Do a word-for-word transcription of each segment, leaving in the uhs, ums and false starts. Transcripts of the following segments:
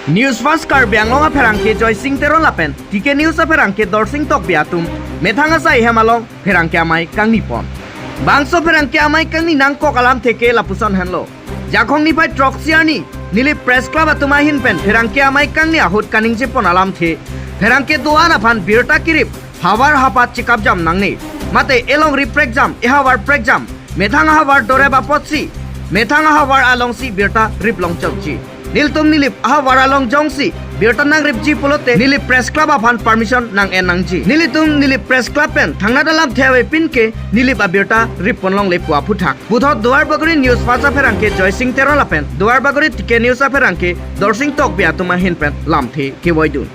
News Fast Karbi Anglong apherangke Joysing Teron lapen T K News apherangke Dorsing Tokbi atum methang asai hem along pherangke amei kangni pon. Bangso pherangke amei kangni nangkok alamthe ke lapuson henlo. Jakhong niphai throksi arni Nilip Press Club atum ahin pen pherangke amei kangni ahut kaningje pon alamthe, pherangke do-an aphan birta kerip havar hapat chekap jam nangne. Mate elongri prekjam, ehavar prekjam, methang ahavar dorep apotsi, methang ahavar alongsi birta rip long chokji. Nelitum Nilip ahavar along jongsi birta nangripji pulote Nilip Press Club aphan permission nang-en nangji. Nelitum Nilip Press Club pen thangnat alamthe avepin ke Nilip abirta rip pon longle pu aphuthak. Puthot Duarbagori News Fast apherangke Joysing Teron lapen Duarbagori T K News apherangke Dorsing Tokbi atum ahin pen lamthe kevoidun.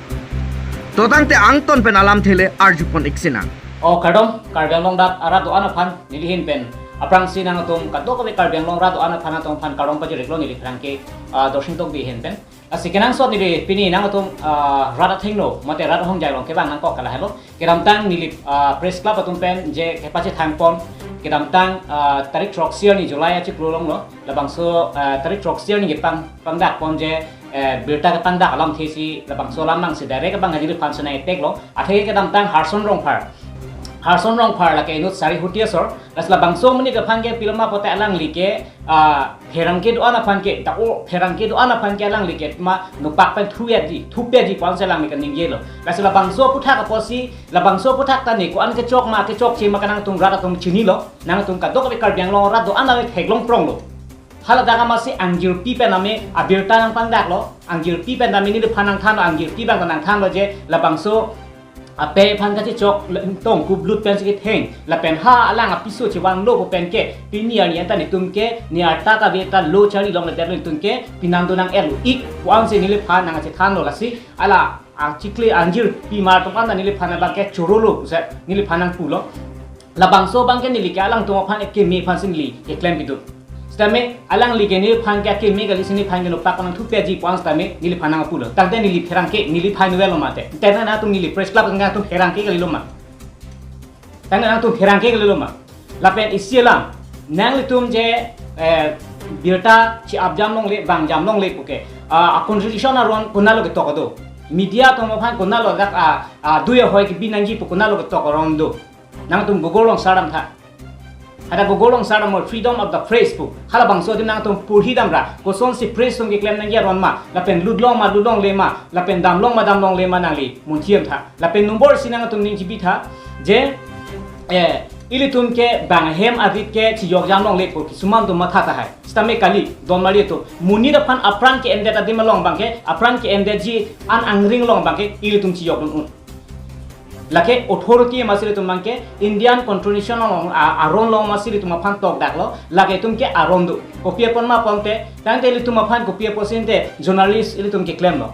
To tangte angton pen alamthe le arjupon iksinang. O kardom, Karbi Anglong rat arat do-an aphan neli hin pen aphrangsi nangtum kadokave Karbi Anglong rat do-an aphan atum aphan kardom pajir-iklo neli pherangke, ah, Dorsing Tokbi hin pen. Lasi kenangsot neli pini nangtum, ah, rat athengno mate rat ahongjai along kevang nangkok ke lahelo. Kedamtang Nilip, ah, Press Club atum pen je kepachethang pon, kedamtang, ah, tarik throksi arni July achiklo along lo, labangso, ah, tarik throksi arni kepang pangdak pon je, eh, birta kepangdak alamthe si labangso alam nangsi direct abang Nilip aphan si nang-attack lo. Athe kedamtang Harson Rongphar, Harson Rongphar lake inut Sari Huti asor. Lasi labangso amonit aphan ke pilo ma pulote alangli ke, ah, pherangke do-an aphan ke, ta o pherangke do-an aphan ke alangli ke ma nopak pen thuya di, thupya di pu-an si alangli kaningjelo. Lasi labangso aphuthak apotsi, labangso aphuthak ta ne ko-an kechok ma, kechokche ma ke nangtum rat atum chinilo, nangtum kadokave Karbi Anglong rat do-an ave theklong pronglo. Hala dak amatsi angjirpi pen ame abirta nangpangdaklo, angjirpi pen tame Nilip aphan nangthanlo, angjirpi abang ta nangthanlo je labangso apei aphan kachechok le-, tong kublut pensi ketheng lapen ha alang apiso chevanglo pu pen ke pini arni anta netum ke ne arta kave ta lo charli longledetlo, netum ke pinang do nang-etlo ik pu-an si Nilip aphan nangchethanlo. Lasi hala achikle angjirpi mar atum anta Nilip aphan abang ke chorolo pusi Nilip aphan nangpulo. Labangso abang ke neli ke alangtum aphan keme aphan si neli keklem pidun. Sitame alangli ke Nilip aphan ke keme kali si Nilip aphan ke nopak nangthupya di pu-an sitame Nilip aphan nangpulo. Tangte neli pherangke, neli aphan well lo mate. Tangte nangtum Nilip Press Club nangtum pherangke kalilo ma. Tangte nangtum pherangke kalilo ma. Lapen isi alam, nanglitum je, eh, birta che-ap jam longle, vang jam longle puke. Ah, a constitution aron konatlo ketok do? Media atum aphan konatlo dak, ah, ah, dui ahoi kebi nangji pu konatlo ketok aron do? Nangtum Google along sardamtha. Hadak Google along sardam, freedom of the press pu. Halabangso adim nangtum porhidamra. Kosonsi press atum keklem nangji aron ma, lapen lut long ma, lut longle ma, lapen dam long ma, dam longle ma nangli munthidamtha. Lapen nombor isi nangtum ning chibitha je, eh, ilitum ke bang hem arit ke chejok jam longle pu kisuman atum matha tahai. Sitame kali, don mari atum. Monit aphan apran ke-endet adim along abang ke, apran ke-endetji an angring along abang ke ilitum chejok dun un. Lake authority amatsi ilitum abang ke Indian constitution along, a-, aron along amatsi ilitum aphan tokdaklo, lake itum ke aron do. Kopi apot ma pulote, tangte ilitum aphan kopi apotsi ante journalist ilitum keklemlo.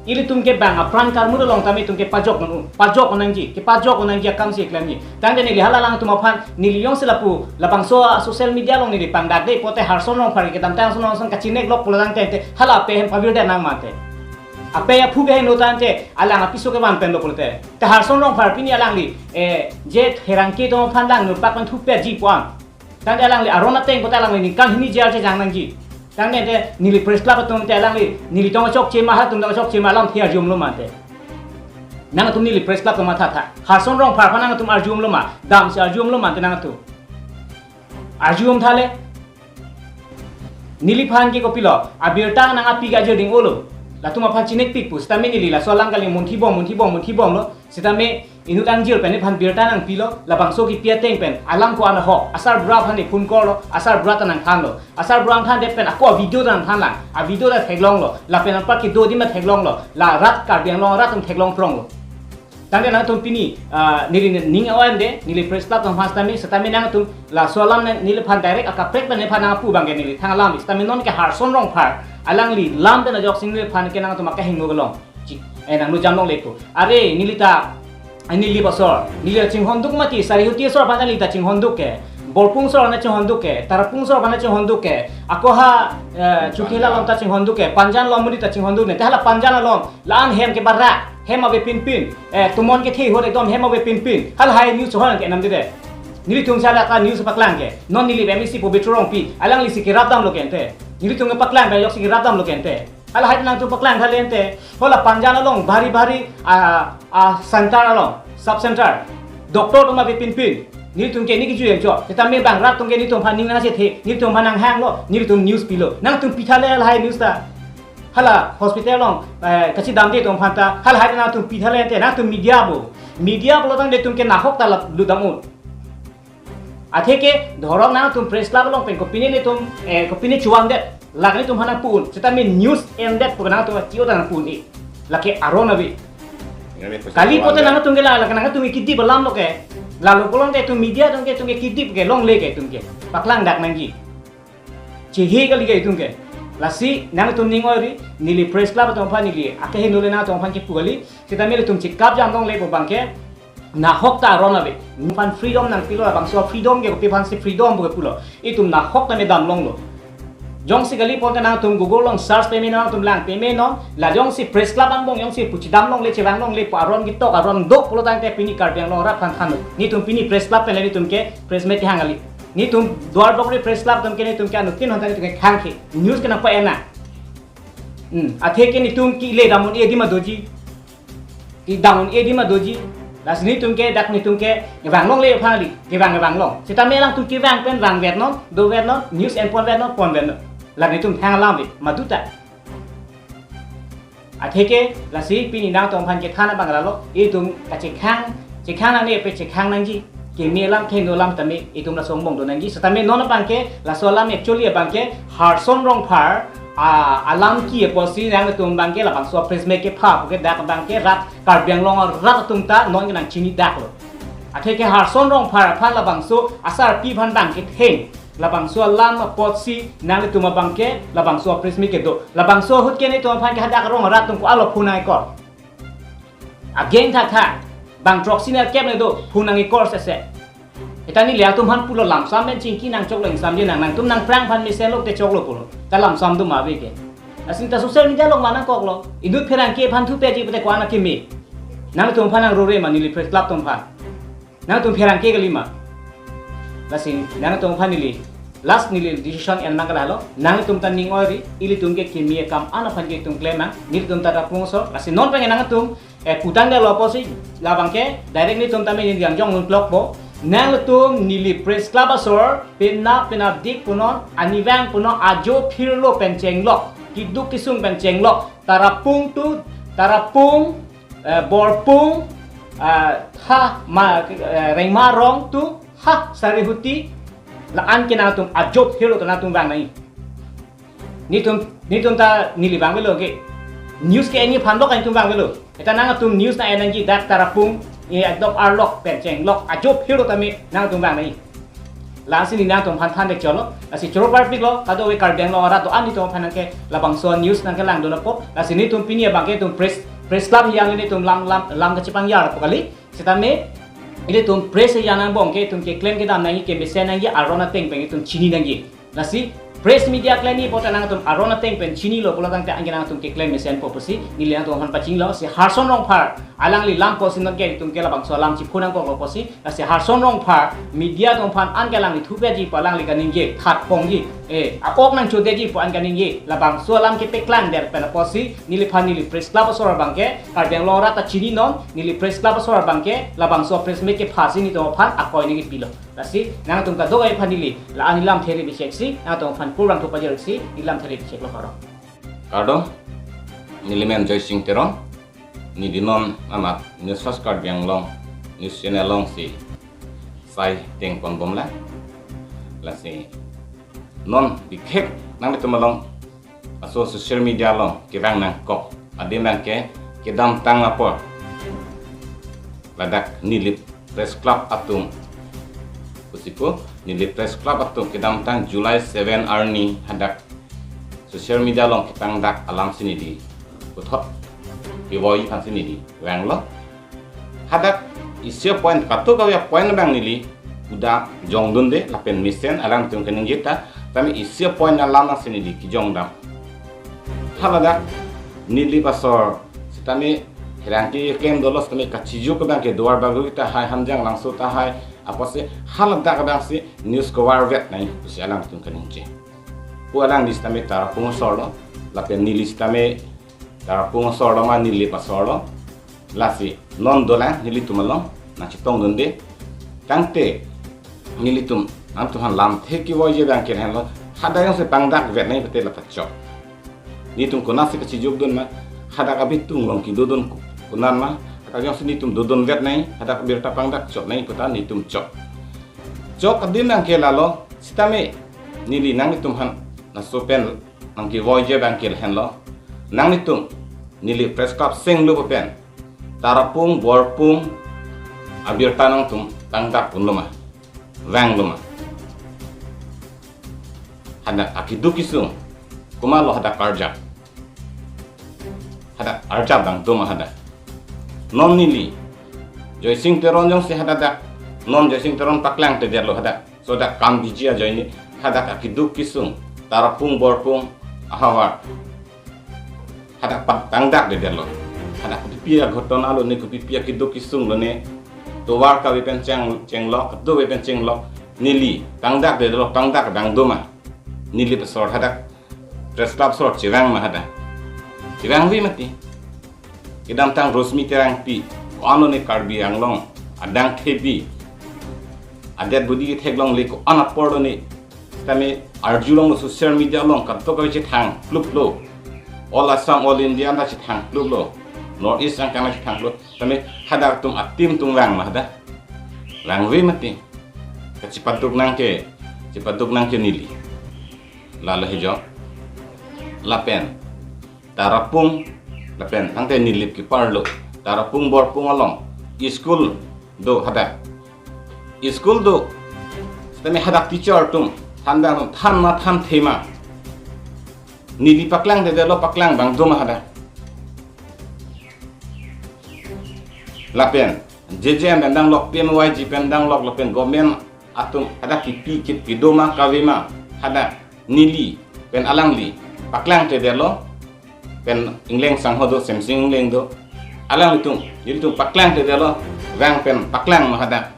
Ilitum ke bang apran karmur along tame itum ke pajok nang, pajok nangji, kepajok nangji akam si klemji. Tangte neli hala alangtum aphan, neli jongsi lapu, labangso social media along neli pangdakde pulote Harson Rongphar kedamtang Harson Rongphar kachinek lok pulo tangte, te hala apei ahem pavirdet nang mate. Apei aphu ke heno tangte, alang apiso kevan penlo pulote. Te Harson Rongphar pini alangli, eh, je pherangke atum aphan lang nopak nangthupya di pu-an. Tangte alangli aron ateng pulote alangli ningkan hini jail chejang nangji. Tangte te neli Press Club atum te alangli nelitum kachokche ma, halatum kachokche ma alamthe arjumlo mate. Nangtum Nilip Press Club atum mathatha. Harson Rongphar aphan nangtum arjumlo ma, damsi arjumlo mate nangtum. Arjumtha le. Neli aphan ke kopilo, abirta nang-api ke ajir ding-olo. Latum aphan chinekpik pu, sitame neli laso alam kali munthibom, munthibom, munthibomlo. Sitame inut angjir pen nephan birta nangpilo, labangso kipi ateng pen alam ko-an ahok, asarbura aphan ne phone call lo, asarbura ta nangthanlo, asarbura nangthandet pen ako avideo ta nangthanlang, avideo ta theklonglo, lapen anpar kedo adim ta theklonglo, la rat Karbi Anglong rat atum theklong pronglo. Tangte nangtum pini, ah, neli ning o-en de, neli Press Club atum aphan sitame, sitame nangtum laso alam ne, neliphan direct akaprek pen nephan nangpu abang ke neli thang alam, sitame non ke Harson Rongphar, alangli lam pen ajoksi neliphan ke nangtum akehingno kelong. Chi, eh, nangno jam longle pu. Are, neli ta, eh, Nilip asor. Neli ta chinghonduk mati, Sarihuti asor aphan neli ta chinghonduk ke. Borpung asor aphan chinghonduk ke. Tarapung asor aphan chinghonduk ke. Ako ha, eh, Chukela along ta chinghonduk ke. Panjan along muli ta chinghonduk ne. Te hala Panjan along. La-an hem ke barak. Hem ave pinpin. Eh, tumon kethe ahut ekdom hem ave pinpin. Halahai news chehon ke namdede. Nelitum sala ka news paklang ke. Non Nilip M A C Pobitro Rongpi. Alanglisi kerap damlo ke ante. Nelitum ke paklang ke ajoksi kerap damlo ke ante. Halahai nangtum paklang thale ante, hala Panjan along bhari bhari a a center along, sub center, doctor atum ave pinpin. Nelitum ke neli kejui ang chot. Sitame bang rat atum ke nelitum aphan ning nangchethe, nelitum aphan nanghanglo, nelitum news pilo. Nangtum pi thale halahai news ta. Hala hospital along eh, kachedamde atum aphan ta, halahai nangtum pi thale ante, nangtum media bo. Media pulo tangte nelitum ke nahok ta lap ludam un. Atheke dhorong nangtum press club along pen kopine nelitum eh, kopine chuang det. Lake nelitum aphan nangpu un. Sitame news endet pu nangtum chi-o ta nangpu un-e. Lake aron ave. Kali pote nangtum ke la, lake nangtum ke kedip alam lo ke. Lalu pulo tangte itum media atum ke, itum ke kedip ke longle ke itum ke. Paklang dak nangji. Chehe kali ke itum ke. Lasi nangtum ning oi ri, neli press club atum aphan neli akehingno le nangtum aphan kepu kali. Sitame ilitum chekap jam longle pu abang ke nahok ta aron ave. Nangphan freedom nangpilo, labangso freedom ke kopi aphansi freedom pu kepulo. Itum nahok tame dam longlo. Jongsi kali pote nangtum Google along search pame non, nangtum lang pame non, la jongsi press club angbong jongsi pu chedam longle, chevang longle pu aron ketok, aron do pulo tangte pini Karbi Anglong arat aphan than. Nelitum pini press club pen le nelitum ke press meet kehang kali. Nelitum Duarbagori press club atum ke nelitum ke anuttin hon ta nelitum ke khang ke. News ke nangpa-en nang. Hmm, atheke nelitum kile dam un-e adim ma doji. Kedam un-e adim ma doji. Lasi nelitum ke dak nelitum ke vang longle aphan kali, kevang kevang long. Sitame alangtum kevang pen vangver non, dover non, news enponver non, ponver non. La nelitum thang alam ave, madu ta. Atheke lasi pini nangtum aphan kethan abang lalo, itum kachekhang, chekhang nangne pe chekhang nangji. Keme alam kehingno alam tame itum lason angbong do nangji. Sitame non abang ke laso alam actually abang ke Harson Rongphar a alam ke apotsi nangtum abang ke labangso press meet kepha pu ke dak abang ke rat Karbi Anglong arat atum ta non ke nangchini dak lo. Atheke Harson Rongphar aphan labangso asarpi aphan abang ketheng. Labangso alam apotsi nangtum abang ke labangso press meet kedo. Labangso ahut ke nelitum aphan ke hadak arong arat atum ko-an lo phone nang-e-kor. Ageng thakthak, bang throksi nerkep ne do, phone nang-e-kor sese. Seta neli atum aphan pulo lamsam pen chingki nangchoklo, ingsamji nang, nangtum nangphrang aphan mesenlo te choklo pulo. Ta lamsam do ma ave ke. Lasi ta social media along ma nangkoklo. Inut pherangke aphan thu peji pute ko-an akeme. Nangtum aphan nangrore ma neli press club atum aphan. Nangtum pherangke kali ma. Lasi nangtum aphan neli last neli decision en nang kalalo. Nangtum ta ning oi ri, ilitum ke keme akam an aphan ke itum klem nang, nelitum ta tarapung asor. Lasi non pengen nangtum eh, putangdetlo apotsi labang ke direct nelitum tame neli yang jong nung klok po. Nangtum neli press club asor penap penapdik punon, anivang punon, ajo phirlo pen chenglok, keduk kesung pen chenglok, Tarapung tu, Tarapung, eh, Borpung, eh, ha ma eh, Rengma rong tu, ha Sarihuti, la-an ke nangtum ajo phirlo ta nangtum vang nang-i. Nelitum, nelitum ta neli vangvelo ke. News ke-en aphan bok nelitum vangvelo. Seta nangtum news nang-en nangji dak Tarapung, eh, adok arlok pen chenglok ajo phirlo tame nangtum vang nang-i. Lasi neli nangtum aphan than dek cholo. Lasi choro parpiklo, kadokave Karbi Anglong arat do-an nelitum aphan nang ke labangso news nang kelang do-an apot. Lasi nelitum pini abang ke itum press, press club yang nelitum lam, lam, lam kachepangjar po kali. Sitame ilitum press yang angbong ke itum keklem kedam nangji, kemesen nangji, aron ateng pen itum chini nangji. Lasi press media kleni pote nangtum aron ateng pen chinilo pulo tangte anke nangtum keklem mesenpo pusi neli nangtum aphan pachinilo. Si Harson Rongphar alangli lam pusi non ke itum ke labangso alam chiphu nangkoklo pusi. Lasi Harson Rongphar media atum aphan anke alangli thu peji pu alangli kaningje, that pongji, eh, a-ok nangchodetji pu an kaningje. Labangso alam kepaklangdet pen apotsi neliphan neli press club asor abang ke Karbi Anglong arat ta chininon, neli press club asor abang ke labangso press meet kephasi nelitum aphan akoi neli pilo. Lasi nangtum kadokave aphan neli la-an neli lamthe ri bichek si, nangtum aphan kurvangthu pajir si, neli lamthe ri bicheklo, kardom. Kardom, neli men Joysing Teron, neli non amat News First Karbi Anglong news channel alongsi sai tengpon bomlang. Lasi non bikhek nanglitum along laso social media along kevang nangkok adim abang ke kedamtang apor ladak Nilip Press Club atum, pusi pu, Nilip Press Club atum kedamtang July seven arni hadak social media along kepangdak alamsi neli puthot kevoi aphansi neli vanglo. Hadak isi a-point, kadokave a-point abang neli uda jongdunde lapen mesen alangtum kaningje ta, tame isi a-point alam nangsi neli kejongdam. Haladak Nilip asor sitame herang keklem dolo sitame kachijuk abang ke Duarbagori tahai, Hanjanglangso tahai, apotsi haladak abangsi news cover vet nang pusi alangtum kaningje. Pu alangli sitame Tarapung asor lo. lapen neli sitame Tarapung asor lo ma Nilip asor lo. Lasi non dolang nelitum along nangchetongdunde. Tangte nelitum nangtum aphan lamthe kevoiji abang ke lahenlo, hadak jongsi pangdak vetnei pute la ta chok. Nelitum konatsi kachijokdun ma, hadak abitung along kedodun ku-, konat ma, hadak jongsi nelitum dodun vetnei, hadak abirta pangdak choknei puta nelitum chok. Chok adim abang ke lalo, sitame neli nanglitum aphan laso pen nangkevoiji abang ke lahenlo. Nanglitum neli press club senglo pen Tarapung Borpung abirta nangtum tangdak unlo ma, vanglo ma? Hadak akeduk kesung komatlo hadak karjap? Hadak arjap dang do ma hadak? Non neli Joysing Teron jongsi hadak dak, non Joysing Teron paklangtedetlo hadak, so dak kam biji ajoine, hadak akeduk kesung Tarapung Borpung ahavar hadak patangdakdetlo. Hadak kopipi aghotona lone, kopipi akeduk kesung lone, tovar kave pen cheng, chenglok, kadokave pen chenglok, neli tangdakdetlo, tangdak dang do ma? Neli asor hadak press club asor chevang ma hadak? Chevangve mati. Kedamtang Rosmi Terangpi, ko-an lone Karbi Anglong adang thepi, adet budi ketheklongle, ko-an apor lone, sitame arjulonglo, social media along kadokave chethang kluplo. All Assam, all India anta chethang kluplo. North East angkang chethang kluplo. Sitame hadak atum a-team atum vang ma hadak? Vangve mati. Kachepaduk nang ke, chepaduk nang ke neli. Lalo he jo. Lapen Tarapung, lapen tangte Nilip keparlo, Tarapung Borpung along school do hadak. School do. Sitame hadak teacher atum than dang, than ma thanthe ma? Neli paklangtedetlo, paklang bang do ma hadak? Lapen J J M pen danglok, P M Y G pen danglok, lapen government atum hadak kipi kipi do ma kave ma? Hadak neli pen alangli paklangtedetlo, pen Engleng sangho do, Semsing Engleng do, alanglitum, nelitum paklangtedetlo, vang pen paklang ma hadak?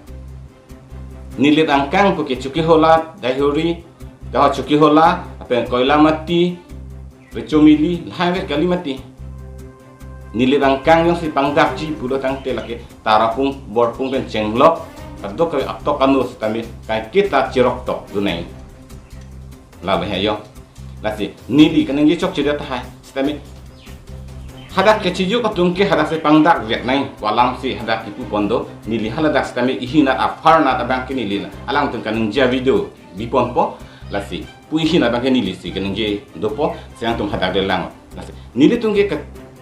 Neli angkang puke Chokihola, Daihuri, Daho Chokihola, lapen Koilamati, Rechomili, lahai vet kali mati. Neli angkang jongsi pangdakji pulo tangte lake Tarapung Borpung pen chenglok, kadokave atok anu sitame kaiketa chiroktok dunai. Lalo he jo. Lasi neli kaningje chokchedet tahai. Sitame hadak kachijok atum ke hadaksi pangdak vetnei pu alamsi hadak kipu pon do. Neli haladak sitame ihinat apharnat abang ke neli alangtum kaningje video biponpo. Lasi pu ihinat abang ke nelisi kaningje dopo, si nangtum hadak le lang. Lasi nelitum ke ka-,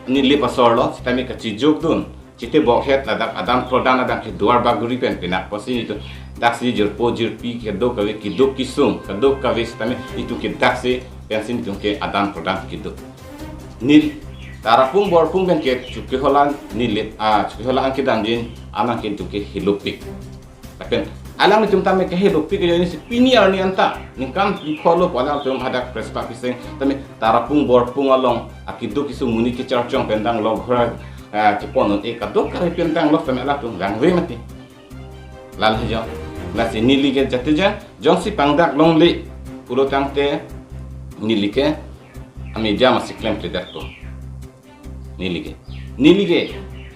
Nilip asor lo, sitame kachijokdun, chitebok het ladak adan prodan abang ke Duar Bagori pen pinakpo, si nelitum daksi jirpo jirpi kadokave, keduk kesung kadokave sitame nelitum ke daksi pensi nelitum ke adan prodan kedo. Neli Tarapung Borpung pen ke Chokihola, Nilip, ah, Chokihola an kedamjin, anang ke nelitum ke helopik. Lapen alanglitum tame kehelopik ajoine si pini arni anta ningkan phli phongo pu alangtum hadak press club keseng tame Tarapung Borpung along akeduk kesung monit kecharchong pen danglok, ghora, ah, kepon un-e kadokave pen danglok tame alangtum vangve mati. Lalo he jo. Lasi neli ke jati jan, jongsi pangdak longle pulo tangte neli ke a-media masi klemkledet ko. Neli ke, neli ke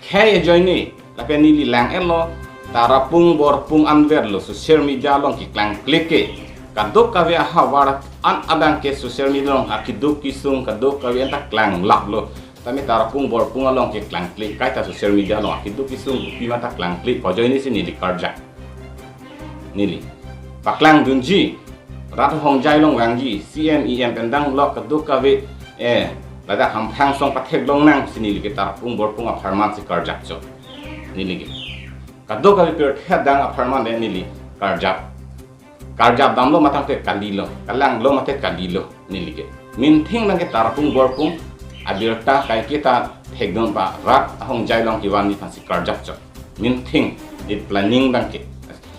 khei ajoine, lapen neli lang-etlo, Tarapung Borpung anverlo social media along keklangkle ke, kadokave ahavar an abang ke social media along akeduk kesung kadokave anta klanglaplo. Tame Tarapung Borpung along keklangkle kaita social media along akeduk kesung kopi ma ta klangkle pu ajoine si neli karjap. Neli paklangdunji, rat ahongjai along vangji, C M, E M pen danglok kadokave, eh, ladak hamphang song patheklong nang si neli ke Tarapung Borpung apharman si karjap chot. Neli ke kadokave pirthe adang apharman le neli karjap. Karjap damlo ma tangte kalilo, kalanglo mate kalilo neli ke. Minthing abang ke Tarapung Borpung abirta kaiketa thekdun pa rat ahongjai along kevanji aphansi karjap chot. Minthing, neli planning abang ke.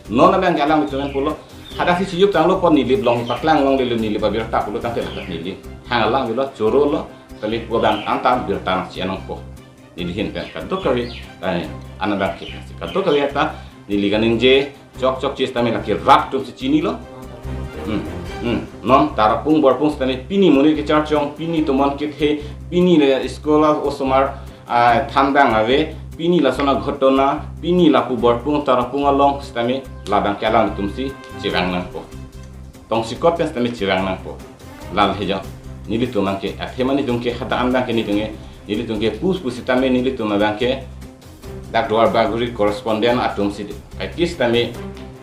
Non abang ke alangtum pen pulo, hadaksi chijok tanglo pu Nilip along paklang longlelo, Nilip abirta pulo tangte ladak neli hang alang avelo, chorolo, tame pu abang anta birta nangchi-enpo. Neli ahin pen kadokave, eh, an abang ke, kadokave ta neli kaningje chokchok chis tame lake rat atum si chinilo. Hmm. Hmm, non Tarapung Borpung sitame pini monit kecharchong, pini tomon kethe, pini le school osomar, ah, thandang ave, pini lason aghotona, pini lapu Borpung Tarapung along sitame labang ke alangtumsi chevang nangpo. Tongsekot pen sitame chevang nangpo. Lal hejo. Nelitum abang ke, athema nelitum ke hadak an abang ke nelitum ke, nelitum ke pus pus sitame nelitum abang ke dak Duar Bagori correspondent atumsi de. Kaikis sitame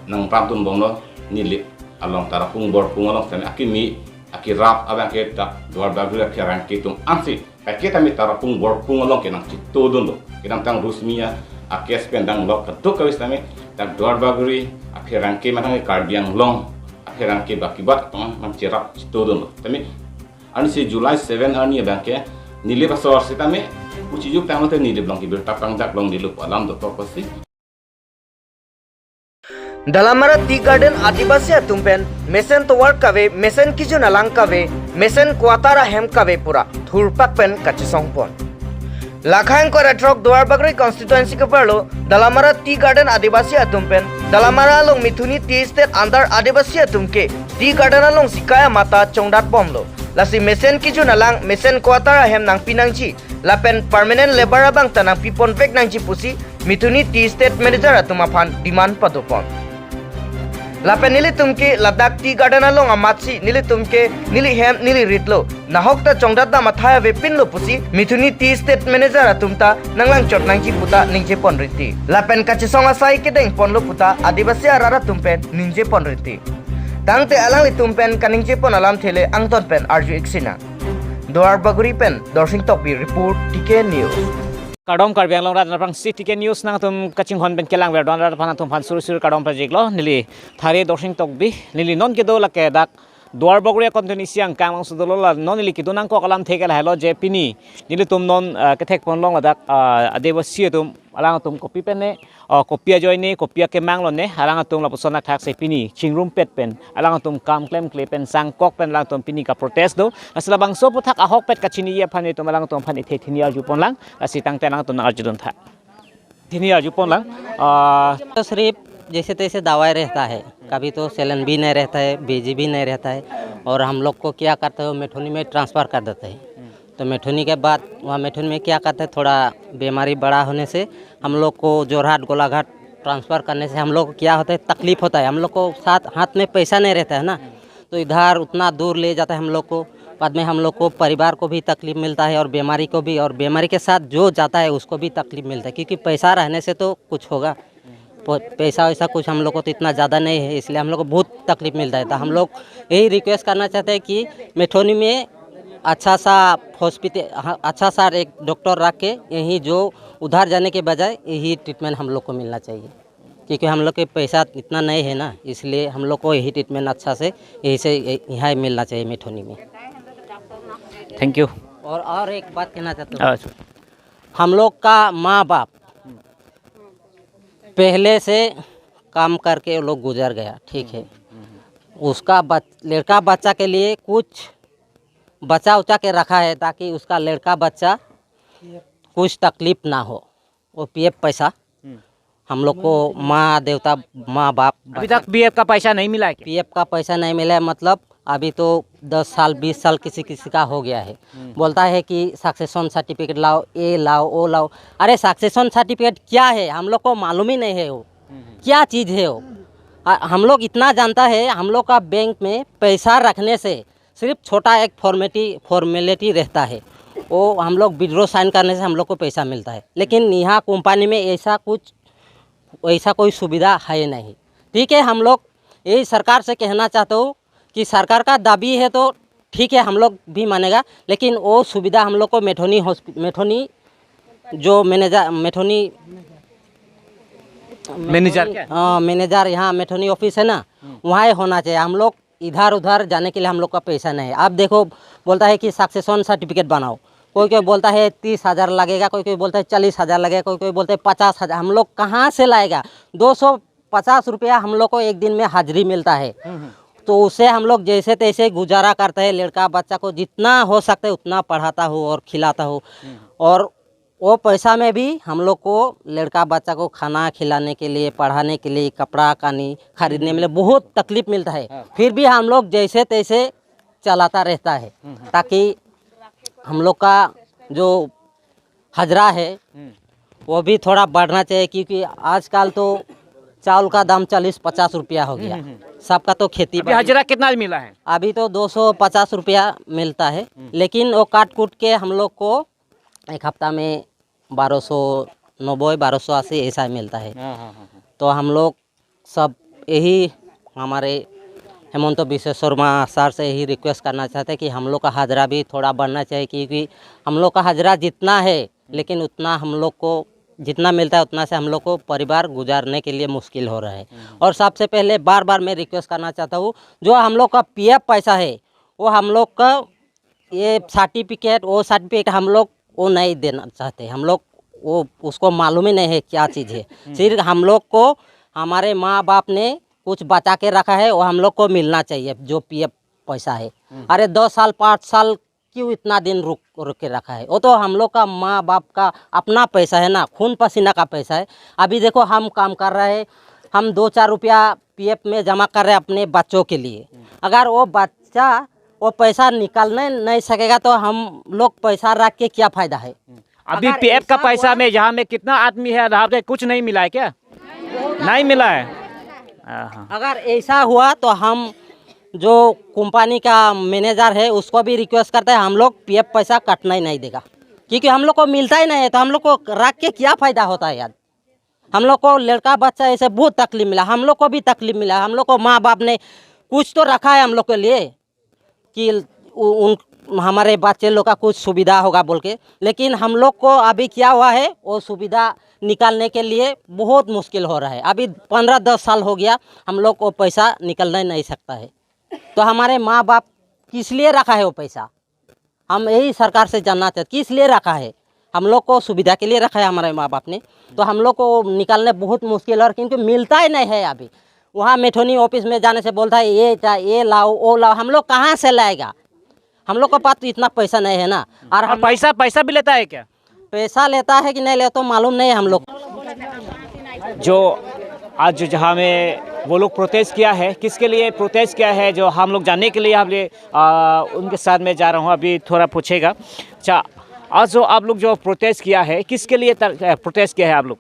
nangpangdun bomlo neli along Tarapung Borpung along sitame akimi akirap abang ke dak Duar Bagori apherangke atum ansi. Kaike tame Tarapung Borpung along ke nangchitodunlo. Kedamtang Rusmia a-case pen dang lo kadokave sitame dak Duar Bagori apherangke mane Karbi Anglong apherangke baki bat tong nangcherap chitodunlo. Tame arnisi July seven arni abang ke Nilip asor sitame uchijuk tanglo te Nilip along kebirta pangjak long Nilip alam dotok pasi. Dalamara Tea Garden Adivasi atum pen mesen tovar kave, mesen kejun alang kave, mesen quarter ahem kave pura thurpak pen kachesongpon. Lakhang kora throk Duar Bagori constituency keparlo Dalamara Tea Garden Adivasi atum pen Dalamara along Mithuni Tea Estate under Adivasi atum ke Tea Garden alongsi kai amata chongdat bomlo. Lasi mesen kejun alang, mesen quarter ahem nangpi nangji lapen permanent labour abang ta nangpipon vek nangji pusi Mithuni Tea Estate Manager atum aphan demand padopon. Lapen nelitum ke ladak Tea Garden along amatsi nelitum ke neli hem neli ritlo, nahok ta chongdat dam athai avepinlo pusi Mithuni Tea Estate Manager atum ta nanglangchot nangji puta ningjeponrinti. Lapen kachesong asai kedengponlo puta Adivasi arat atum pen ningjeponrinti. Tangte alanglitum pen kaningjepon alamthe le angton pen arju-ik sinang. Duar Bagori pen Dorsing Tokbi report, T K News. Kardom Karbi Anglong rat aphrangsi T K News nangtum kachinghon pen kelang ver don rat aphan atum aphan suri suri kardom pajiklo. Neli Thare Dorsing Tokbi, neli non kedo lake dak Duar Bagori constituency angkang alongsi dolo. La non neli kedo nangkok alamthe ke lahelo je pini nelitum non, ah, kethekpon long ladak, ah, Adivasi atum alangtum kopi pen ne, ah, kopi ajoine, kopi akemang lone, alangtum lapuson athak si pini chingrumpet pen alangtum kam klemkle pen sangkok pen alangtum pini kaprotest do. Lasi labangso aphuthak ahokpet kachiniji aphan itum alangtum aphan ithe thini arjupon lang. Lasi tangte alangtum nang arjudun tha. Thini arjupon lang. Ah, तो सिर्फ जैसे तैसे दवाई रहता है, कभी तो सैलाइन भी नहीं रहता है, बीजी भी नहीं रहता है। और हम लोग को क्या करते हो, मेठोनी में ट्रांसफ़र कर देते हैं। तो मेठोनी के बाद वहाँ मेठोनी में क्या करते हैं, थोड़ा बीमारी बड़ा होने से हम लोग को जोरहाट गोलाघाट ट्रांसफ़र करने से हम लोग को क्या होता है, तकलीफ होता है। हम लोग को साथ हाथ में पैसा नहीं रहता है ना, तो इधर उतना दूर ले जाता है हम लोग को। बाद में हम लोग को परिवार को भी तकलीफ मिलता है और बीमारी को भी, और बीमारी के साथ जो जाता है उसको भी तकलीफ मिलता है, क्योंकि पैसा रहने से तो कुछ होगा। प-, पैसा वैसा कुछ हम लोग को तो इतना ज़्यादा नहीं है, इसलिए हम लोग को बहुत तकलीफ मिलता है। तो हम लोग यही रिक्वेस्ट करना चाहते हैं कि मेठोनी में अच्छा सा हॉस्पिटल, हाँ, अच्छा सा एक डॉक्टर रख के यहीं जो उधर जाने के बजाय यही ट्रीटमेंट हम लोग को मिलना चाहिए, क्योंकि हम लोग के पैसा इतना नहीं है ना, इसलिए हम लोग को यही ट्रीटमेंट अच्छा से यहीं से, यहाँ मिलना चाहिए मेठोनी में। Thank you. और, और एक बात कहना चाहता हूँ। अच्छा। हम लोग का माँ बाप पहले से काम करके वो लोग गुजर गया, ठीक है। उसका बच, लड़का बच्चा के लिए कुछ बचा उचा के रखा है, ताकि उसका लड़का बच्चा कुछ तकलीफ ना हो। वो पीएफ पैसा हम्म। हम लोग को माँ देवता, माँ बाप अभी बचा तक पीएफ का पैसा नहीं मिला है क्या? पीएफ का पैसा नहीं मिला है, मतलब अभी तो दस साल, बीस साल किसी किसी का हो गया है। हम्म। बोलता है कि सक्सेशन सर्टिफिकेट लाओ, ये लाओ, वो लाओ। अरे, सक्सेशन सर्टिफिकेट क्या है, हम लोग को मालूम ही नहीं है वो हम्म। क्या चीज़ है वो। आ, हम लोग इतना जानता है, हम लोग का बैंक में पैसा रखने से सिर्फ छोटा एक फॉर्मेटी, फॉर्मेलिटी रहता है, वो हम लोग विड्रॉ साइन करने से हम लोग को पैसा मिलता है। लेकिन यहाँ कंपनी में ऐसा कुछ, वैसा कोई सुविधा है नहीं। ठीक है, हम लोग यही सरकार से कहना चाहता हूँ कि सरकार का दाबी है तो ठीक है, हम लोग भी मानेगा, लेकिन वो सुविधा हम लोग को मेठोनी हॉस्पि-, मेठोनी जो मैनेजर, मेठोनी मैनेजर क्या? हाँ, मैनेजर यहाँ मेठोनी ऑफिस है ना, हम्म। वहाँ ही होना चाहिए। हम लोग इधर उधर जाने के लिए हम लोग का पैसा नहीं है। आप देखो, बोलता है कि सक्सेशन सर्टिफिकेट बनाओ, कोई कोई बोलता है तीस हज़ार लगेगा, कोई कोई बोलता है चालीस हज़ार लगेगा, कोई कोई बोलता है पचास हज़ार। हम लोग कहाँ से लाएगा? दो सौ पचास रुपया हम लोग को एक दिन में हाजिरी मिलता है। हम्म, हम्म। तो उससे हम लोग जैसे तैसे गुजारा करते हैं। लड़का बच्चा को जितना हो सकता है उतना पढ़ाता हूँ और खिलाता हूँ। हम्म। और वो पैसा में भी हम लोग को लड़का बच्चा को खाना खिलाने के लिए, पढ़ाने के लिए, कपड़ा कानी खरीदने में बहुत तकलीफ मिलता है। हाँ। फिर भी हम लोग जैसे तैसे चलाता रहता है, हम्म, हम्म। ताकि हम लोग का जो हजरा है, हम्म। वो भी थोड़ा बढ़ना चाहिए, क्योंकि आजकल तो चावल का दाम चालीस पचास रुपया हो गया। हम्म, हम्म। सबका तो खेती अभी बाड़ी हजरा कितना मिला है? अभी तो दो सौ पचास रुपया मिलता है, हम्म। लेकिन वो काट कूट के हम लोग को एक हफ्ता में बारह सौ नब्बे, बारह सौ अस्सी ऐसा मिलता है। हाँ, हाँ, हाँ, हाँ। तो हम लोग सब यही हमारे हेमंत बिश्व शर्मा सर से यही रिक्वेस्ट करना चाहते हैं कि हम लोग का हजरा भी थोड़ा बढ़ना चाहिए, क्योंकि हम लोग का हजरा जितना है, लेकिन उतना हम लोग को जितना मिलता है, उतना से हम लोग को परिवार गुजारने के लिए मुश्किल हो रहा है। हम्म। और सबसे पहले बार बार मैं रिक्वेस्ट करना चाहता हूँ, जो हम लोग का पी एफ पैसा है, वो हम लोग का ये सर्टिफिकेट, वो सर्टिफिकेट हम लोग वो नहीं देना चाहते। हम लोग वो, उसको मालूम ही नहीं है क्या चीज़ है। हम्म। सिर्फ हम लोग को हमारे माँ बाप ने कुछ बचा के रखा है, वो हम लोग को मिलना चाहिए, जो पी एफ पैसा है। हम्म। अरे, दस साल, पाँच साल क्यों इतना दिन रुक, रुक के रखा है? वो तो हम लोग का माँ बाप का अपना पैसा है ना, खून पसीना का पैसा है। अभी देखो, हम काम कर रहे हैं, हम दो चार रुपया पी एफ में जमा कर रहे हैं अपने बच्चों के लिए। हम्म। अगर वो बच्चा वो पैसा निकालने नहीं सकेगा, तो हम लोग पैसा रख के क्या फायदा है? हम्म। अभी अगर पी एफ का ऐसा पैसा हुआ में यहाँ में कितना आदमी है, आधार पे कुछ नहीं मिला है क्या? नहीं मिला है। हाँ, हाँ। अगर ऐसा हुआ, तो हम जो कंपनी का मैनेजर है, उसको भी रिक्वेस्ट करते हैं, हम लोग पी एफ पैसा कटना ही नहीं देगा, क्योंकि हम लोग को मिलता ही नहीं है, तो हम लोग को रख के क्या फायदा होता है यार? हम लोग को लड़का बच्चा ऐसे बहुत तकलीफ मिला, हम लोग को भी तकलीफ मिला, हम लोग को माँ बाप ने कुछ तो रखा है हम लोग के लिए कि उ-, उन, हमारे बच्चे लोग का कुछ सुविधा होगा बोल के, लेकिन हम लोग को अभी क्या हुआ है, वो सुविधा निकालने के लिए बहुत मुश्किल हो रहा है। अभी पन्द्रह दस साल हो गया, हम लोग को पैसा निकलने नहीं सकता है। तो हमारे माँ बाप किस लिए रखा है वो पैसा? हम यही सरकार से जानना चाहते, किस लिए रखा है? हम लोग को सुविधा के लिए रखा है हमारे माँ बाप ने, तो हम लोग को निकालने बहुत मुश्किल है, और क्योंकि मिलता ही नहीं है अभी। वहाँ मेठोनी ऑफिस में जाने से बोलता है, "ये चा-, ये लाओ, वो लाओ।" हम लोग कहाँ से लाएगा? हम लोग के पास तो इतना पैसा नहीं है ना। और और हम पैसा, पैसा भी लेता है क्या? पैसा लेता है कि नहीं लेता, तो मालूम नहीं है हम लोग। जो आज जो जहाँ में वो लोग प्रोटेस्ट किया है, किसके लिए प्रोटेस्ट किया है, जो हम लोग जानने के लिए हम लिए, आ, उनके साथ में जा रहा हूँ, अभी थोड़ा पूछेगा। अच्छा, आज जो आप लोग जो प्रोटेस्ट किया है, किसके लिए तर-, अ, प्रोटेस्ट किया है आप लोग?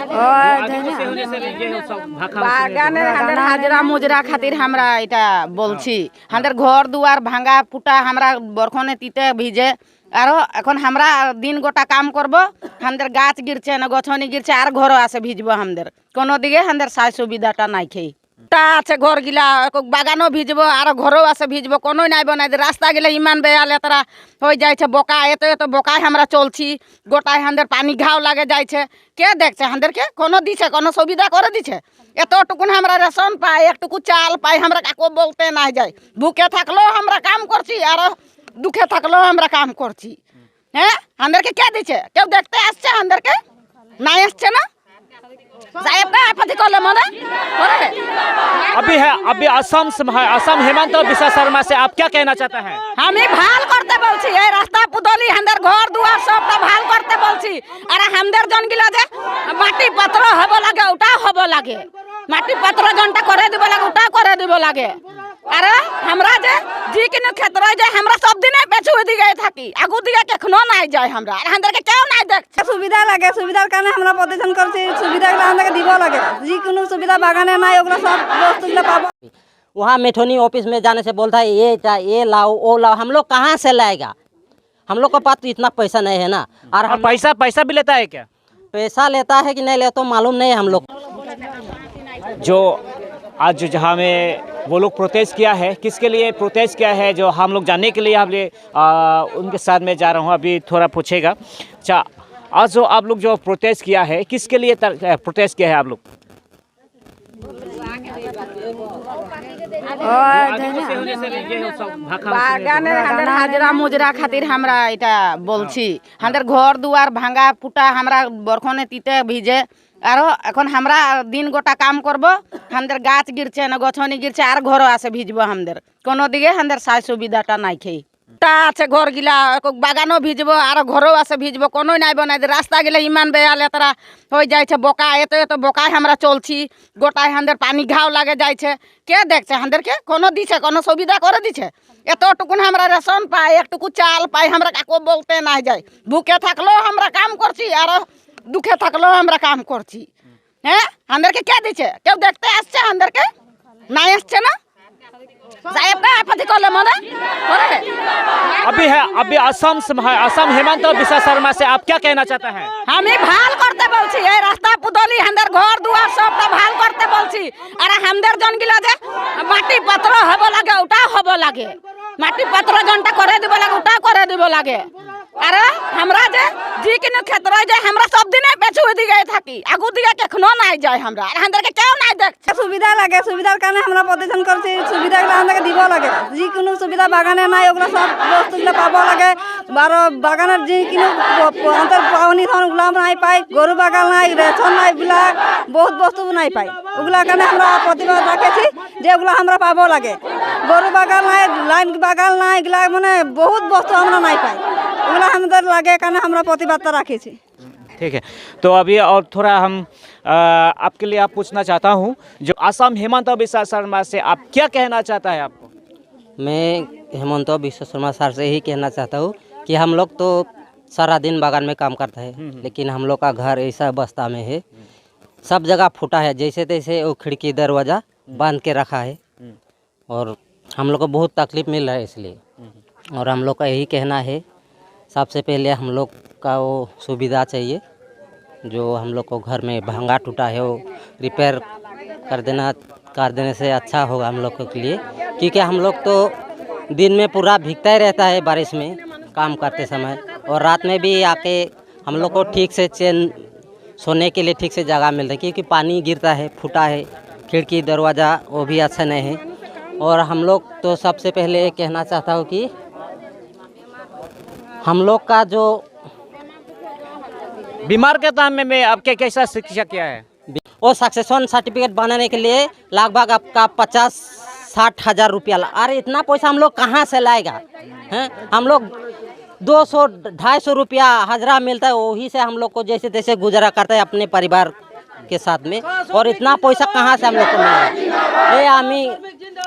ও, আগে জানি। তো সেই অনুসারে যে সব ভাষা বাগানে হান্দার হাজিরা মুজরা খাতির আমরা এটা বলছি। হান্দার ঘর দুয়ার ভাঙা ফুটা আমরা বরখনে তিতে ভিজে। আরো এখন আমরা দিন গোটা কাম করব। হান্দার গাছ গিরছে না, গছনি গিরছে, আর ঘরও আছে ভিজবো হান্দার। কোনো দিকে হান্দার সাই সুবিধাটা নাই খেয়ে। টা আছে ঘর গিলা, এক বাগানও ভিজবো, আর ঘরও আছে ভিজবো, কোনো নাই বনাই দে। রাস্তা গিলা ইমান বেয়া লেতেরা হয়ে যাইছে, বোকা, এত এত বোকায় আমরা চলছি, গোটায় হান্দার পানি ঘাও লাগে যাইছে। কে দেখছে হান্দারকে? কোনো দিছে, কোনো সুবিধা করে দিছে? এতটুকুন আমরা রেশন পাই, একটুকু চাল পাই, আমরা কাকো বলতে নাই যাই। ভুকে থাকলেও আমরা কাম করছি, আর দুঃখে থাকলেও আমরা কাম করছি। হ্যাঁ, হান্দারকে কে দিছে? কেউ দেখতে আসছে হান্দারকে? নাই আসছে না? সাহেব না আপত্তি করলে মনে করে? अभी है, अभी असम से है, असम हिमंत बिश्व शर्मा से आप क्या कहना चाहते हैं? আমি ভাল করতে বলছি, এই রাস্তা পুদলি হান্দার ঘর দুয়ার সবটা ভাল করতে বলছি। আর হান্দার জনগিলা যে মাটি পত্র হব লাগে, ওটাও হব লাগে। মাটি পত্র জনটা করে দিব লাগে, ওটাও করে দিব লাগে। আর আমরা যে যিকোনো ক্ষেত্রে যে আমরা সব দিনে পেছু দিকে থাকি, আগু দিকে কখনো নাই যায় আমরা। আর হান্দারকে কেউ নাই দেখছে। সুবিধা লাগে, সুবিধার কারণে আমরা প্রদর্শন করছি, সুবিধাগুলো আমাদেরকে দিব লাগে। যিকোনো সুবিধা বাগানে নাই, ওগুলো সব বস্তুগুলো পাবো। वहाँ मेठोनी ऑफिस में जाने से बोलता है, "ये चा-, ये लाओ, वो लाओ।" हम लोग कहाँ से लाएगा? हम लोग के पास तो इतना पैसा नहीं है ना। और और हम पैसा, पैसा भी लेता है क्या? पैसा लेता है कि नहीं लेता, तो मालूम नहीं है हम लोग। जो आज जो जहाँ में वो लोग प्रोटेस्ट किया है, किसके लिए प्रोटेस्ट किया है, जो हम लोग जानने के लिए हम लिए, आ, उनके साथ में जा रहा हूँ, अभी थोड़ा पूछेगा। अच्छा, आज जो आप लोग जो प्रोटेस्ट किया है, किसके लिए तर-, अ, प्रोटेस्ट किया है आप लोग? ও, আগে জানি। তো সেই অনুসারে যে সব ভাষা বাগানে হান্দার হাজিরা মুজরা খাতির আমরা এটা বলছি। হান্দার ঘর দুয়ার ভাঙা ফুটা আমরা বরখনে তিতে ভিজে। আরো এখন আমরা দিন গোটা কাম করব। হান্দার গাছ গিরছে না, গছনি গিরছে, আর ঘরও আছে ভিজবো হান্দার। কোনো দিকে হান্দার সাই সুবিধাটা নাই খেয়ে। তা আছে ঘর গিলা, একো বাগানও ভিজিব আর ঘরও আছে ভিজিব, কোনো নাই বনাই দে। রাস্তা গিলা ইমান বেয়া লেতেরা হয়ে যাইছে, বোকা, এত এত বোকায় আমরা চলছি, গোটায় হান্দের পানি ঘাও লাগে যাইছে। কে দেখছে হান্দেরকে? কোনো দিছে, কোনো সুবিধা করে দিছে? এতটুকুন আমরা রেশন পাই, একটুকু চাল পাই, আমরা কাকো বলতে নাই যাই। ভুকে থাকলেও আমরা কাম করছি, আর দুঃখে থাকলেও আমরা কাম করছি। হ্যাঁ, হান্দেরকে কে দিছে? কেউ দেখতে আসছে হান্দেরকে? নাই আসছে না? সাহেব না আপত্তি করলে মনে করে? अभी है, अभी असम से है, असम हिमंत बिस्वा शर्मा से आप क्या कहना चाहते हैं? আমি ভাল করতে বলছি, এই রাস্তা পুদলি, হান্দের ঘর দুয়ার সবটা ভাল করতে বলছি। আর হান্দের জন গিলা যে মাটি পাত্র হব লাগে, ওটা হব লাগে, মাটি পাত্র জনটা করে দিব লাগে, ওটা করে দিব লাগে। আর আমরা যে যিকোনো ক্ষেত্রে যে আমরা সব দিনে পেছু দিকে থাকি, আগু দিকে কখনো নাই যায় আমরা, আর হান্দেরকে কেউ নাই দেখ। সুবিধা লাগে, সুবিধার কারণে আমরা প্রতিষ্ঠান করছি, সুবিধাগুলো আমাদেরকে দিব লাগে। যিকোনো সুবিধা বাগানে নাই, ওগুলো সব বস্তুগুলো পাবো লাগে। বারো বাগানের যিকোনো প-, প-, অন্তর পাওনি ধরন ওগুলো আমরা নাই পাই, গরু বাগান নাই, রেশন নাই, ওগুলা বহুত বস্তু নাই পাই। ওগুলার কারণে আমরা প্রতিবাদ রাখেছি যে ওগুলো আমরা পাবো লাগে। গরু বাগান নাই, লাইন বাগান নাই, এগুলা মানে বহুত বস্তু আমরা নাই পাই। ওগুলা আমাদের লাগে কারণে আমরা প্রতিবাদটা রাখেছি। ठीक है, तो अभी और थोड़ा हम, अ, आपके लिए आप पूछना चाहता हूँ, जो असम हिमंत बिस्वा शर्मा से आप क्या कहना चाहता है आपको? मैं हिमंत बिस्वा शर्मा सर से यही कहना चाहता हूँ कि हम लोग तो सारा दिन बागान में काम करता है, हम्म, हम्म। लेकिन हम लोग का घर ऐसा अवस्था में है, सब जगह फूटा है, जैसे तैसे वो खिड़की दरवाजा हम्म। बांध के रखा है। हम्म। और हम लोग को बहुत तकलीफ मिल रहा है इसलिए। हम्म। और हम लोग का यही कहना है, सबसे पहले हम लोग का वो सुविधा चाहिए, जो हम लोग को घर में भंगा टूटा है, वो रिपेयर कर देना, कर देने से अच्छा होगा हम लोग के लिए, क्योंकि हम लोग तो दिन में पूरा भीगता ही रहता है बारिश में काम करते समय, और रात में भी आके हम लोग को ठीक से चैन सोने के लिए ठीक से जगह मिल रही, क्योंकि पानी गिरता है, फूटा है, खिड़की दरवाजा वो भी अच्छा नहीं है। और हम लोग तो सबसे पहले ये कहना चाहता हूँ कि हम लोग का जो बीमार के दाम में, में आपके कैसा चिकित्सा किया है? वो सक्सेशन सर्टिफिकेट बनाने के लिए लगभग आपका पचास साठ हजार रुपया ला-, अरे, इतना पैसा हम लोग कहाँ से लाएगा? हैं, हम लोग दो सौ ढाई सौ रुपया हाजिरा मिलता है, वही से हम लोग को जैसे तैसे गुजारा करता है अपने परिवार के साथ में, और इतना पैसा कहाँ से हम लोग को मिलेगा? ये हमें,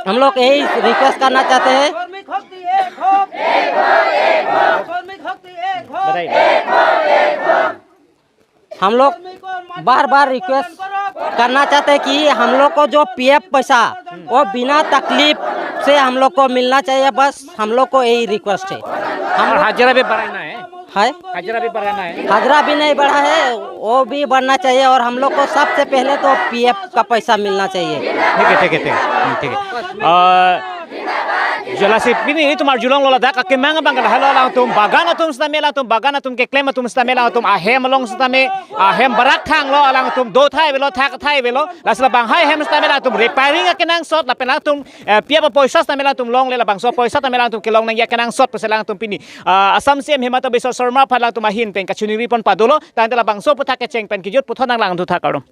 हम लोग यही रिक्वेस्ट करना चाहते हैं। बताइए। हम लोग बार बार रिक्वेस्ट करना चाहते हैं कि हम लोग को जो पीएफ पैसा, वो बिना तकलीफ से हम लोग को मिलना चाहिए, बस हम लोग को यही रिक्वेस्ट है। हम और हाजिरा भी बढ़ाना है। है? हाजिरा भी बढ़ाना है। हाजिरा भी नहीं बढ़ा है, वो भी बढ़ना चाहिए, और हम लोग को सबसे पहले तो पीएफ का पैसा मिलना चाहिए। ठीक है, ठीक है, ठीक है, ठीक है। अ, Jalasi pini itum arjulong lo ladak akemang abang, lahelo alangtum bagan atum setame, alangtum bagan atum keklem atum setame, alangtum ahem along setame, ahem barak thanglo, alangtum do thai avelo, thak thai avelo. Lasi labang hai ahem setame alangtum repairing akenangsot, lapen alangtum, eh, pia ba poisa setame alangtum longle, labangso poisa setame alangtum kelong nangji akenangsot pusi alangtum pini, ah, Assam C M Himanta Biswa Sarma aphan alangtum ahin pen kachiningri pon padolo. Tangte labangso aputhak kecheng pen kejut puthot nang lang thu thak arum.